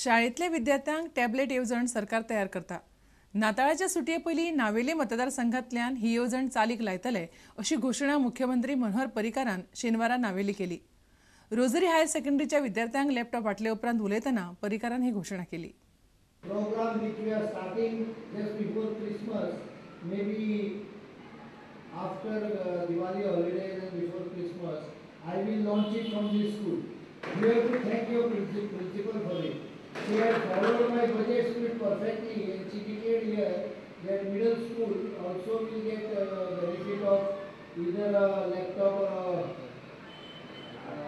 शाळेंतल्या विद्यार्थ्यांक टॅबलेट येवजण सरकार तयार करता. नाताळाच्या सुटये पयलीं नावेली मतदारसंघांतल्यान ही येवजण चालीक लायतले अशी घोशणा मुख्यमंत्री मनोहर पर्रीकारान शेनवारा नावेली केली. रोझरी हायर सेकंडरीच्या विद्यार्थ्यांक लॅपटॉप वांटले उपरांत उलयतना पर्रीकारान ही घोशणा केली. Program which we are starting just before Christmas, maybe after Diwali holidays and before Christmas, I will launch it from this school. You have to thank your principal for it. She had followed my budget script perfectly and she declared here that middle school also will get benefit of either a laptop or a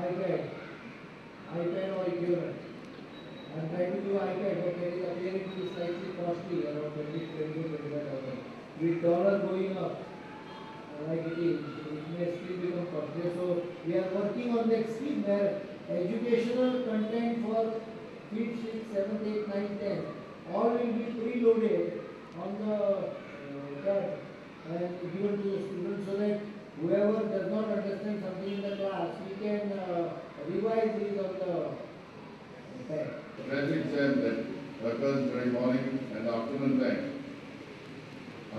iPad or equivalent. I am trying to do iPad, but that is appearing to be slightly costly, around 20, 24, 25,000. With dollar going up like it is, it may still become costly. So we are working on that scheme where educational content for 5th, 6th, 7th, 8th, 9th, 10th, all will be preloaded on the tab and given to the students so that whoever does not understand something in the class, he can revise it on the tab. Traffic jam that occurs during morning and afternoon time.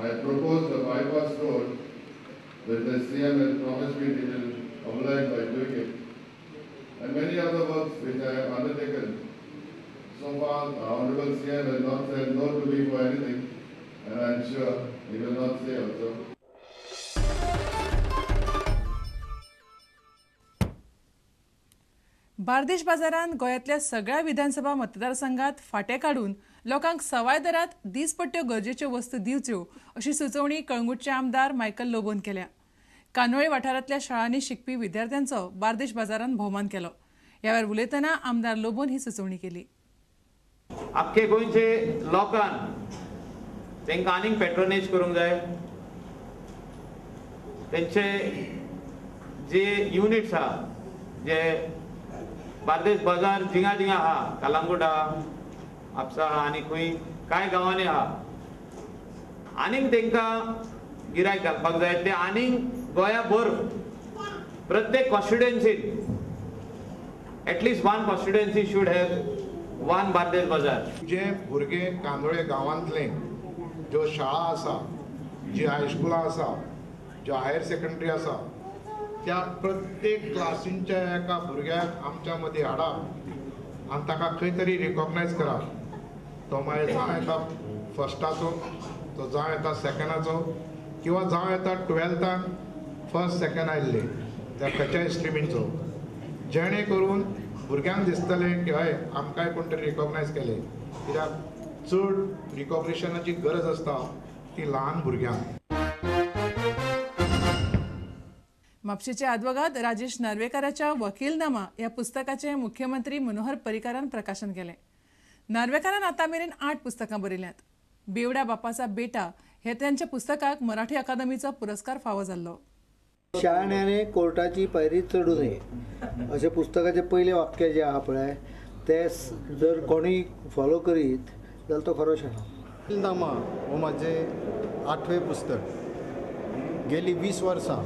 I propose a bypass road that the CM has promised me he will oblige by doing it, and many other works which I have undertaken. So far, the Honorable CM has not said no to me for anything, and I am sure he will not say also. Bardez बाजारांत गोंयांतल्या सगळ्या विधानसभा मतदारसंघात फांटे काडून लोकांक सवाय दरात दीसपट्ट्यो गरजेच्यो वस्तू दिवच्यो अशी सुचोवणी कळंगूटचे आमदार मायकल लोबोन केल्या. कानोळे वाठारांतल्या शाळांनी शिकपी विद्यार्थ्यांचो बार्देश बाजारांत भोवमान केलो. ह्या वेळार उलयतना आमदार लोबोन ही सुचोवणी केली. आख्खे गोंयचे लोकांक तांकां आनीक पेट्रोनेज करूंक जाय. तेंचे जे युनिट्स आहा, जे बार्देस बाजार जिंगा जिंगा आहा, कलंगूट आहा, म्हापसा आहा आनी खंय कांय गांवांनी आहा, आनीक तांकां गिरायक घालपाक जाय. ते आनीक गोंयाभर प्रत्येक कॉन्स्टिट्युएन्सीन at least one constituency should have one Bardez Bazaar. जे भुरगे कांदोळे गांवांतले ज्यो शाळा आसा, जी हायस्कुलां आसा, ज्यो हायर सेकंडरी आसा, त्या प्रत्येक क्लासींच्या एका भुरग्याक आमच्या मदीं हाडा आनी ताका खंय तरी रिकॉग्नायज करा. तो मागीर जावं येता फर्स्टाचो, तो जावं येता सेकंडाचो, किंवा जावं येता टुवेल्थान फर्स्ट सेकंड आयिल्ले त्या खंयच्याय स्ट्रिमींचो, जेणे करून भुरग्यांक दिसतलें की हय आमकांय कोण तरी रिकॉग्नायज केलें. कित्याक चड रिकॉग्निशनाची गरज आसता ती ल्हान भुरग्यांक. म्हापशेचे आदवोगाद राजेश नार्वेकाराच्या वकीलनामा ह्या पुस्तकाचें मुख्यमंत्री मनोहर पर्रीकारान प्रकाशन केलें. नार्वेकारान आतां मेरेन 8 पुस्तकां बरयल्यांत. बेवडा बापाचा बेटा हे त्यांच्या पुस्तकाक मराठी अकादमीचो पुरस्कार फावो जाल्लो. शहाण्याने कोर्टाची पायरी चढू नये अशें पुस्तकाचें पयलें वाक्य जें आहा पळय तें जर कोणूय फॉलो करीत जाल्यार तो खरो शाणो. वकीलनामा हो म्हाजें 8वें पुस्तक. गेली 20 वर्सां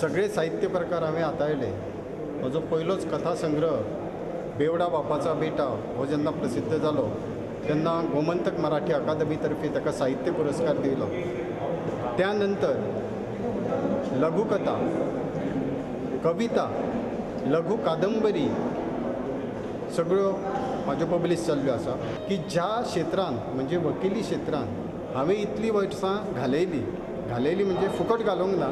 सगळे साहित्य प्रकार हांवें हाताळले. म्हजो पयलोच कथा संग्रह बेवडा बापाचा बेटा हो जेन्ना प्रसिद्ध जालो तेन्ना गोमंतक मराठी अकादमी तर्फे ताका साहित्य पुरस्कार दिलो. त्या नंतर लघुकथा, कविता, लघु कादंबरी सगळ्यो म्हाज्यो पब्लीश जाल्ल्यो आसा. की ज्या क्षेत्रान म्हणजे वकिली क्षेत्रान हांवें इतलीं वर्सां घालयली, घालयली म्हणजे फुकट घालूंक ना,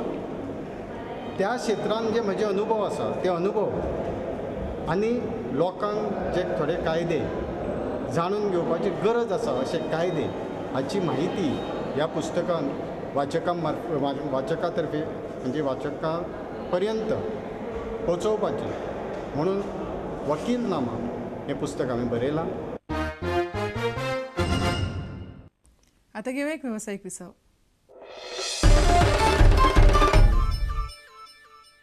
त्या क्षेत्रान जे म्हजे अनुभव आसा ते अनुभव आनी लोकांक जे थोडे कायदे जाणून घेवपाची गरज आसा अशे कायदे हाची म्हायती ह्या पुस्तकान वाचकां वाचका तर्फे म्हणजे वाचकां पर्यंत पोचोवपाची म्हणून वकीलनामा हें पुस्तक हांवें बरयलां. आतां घेवया एक वेवसायीक विसव.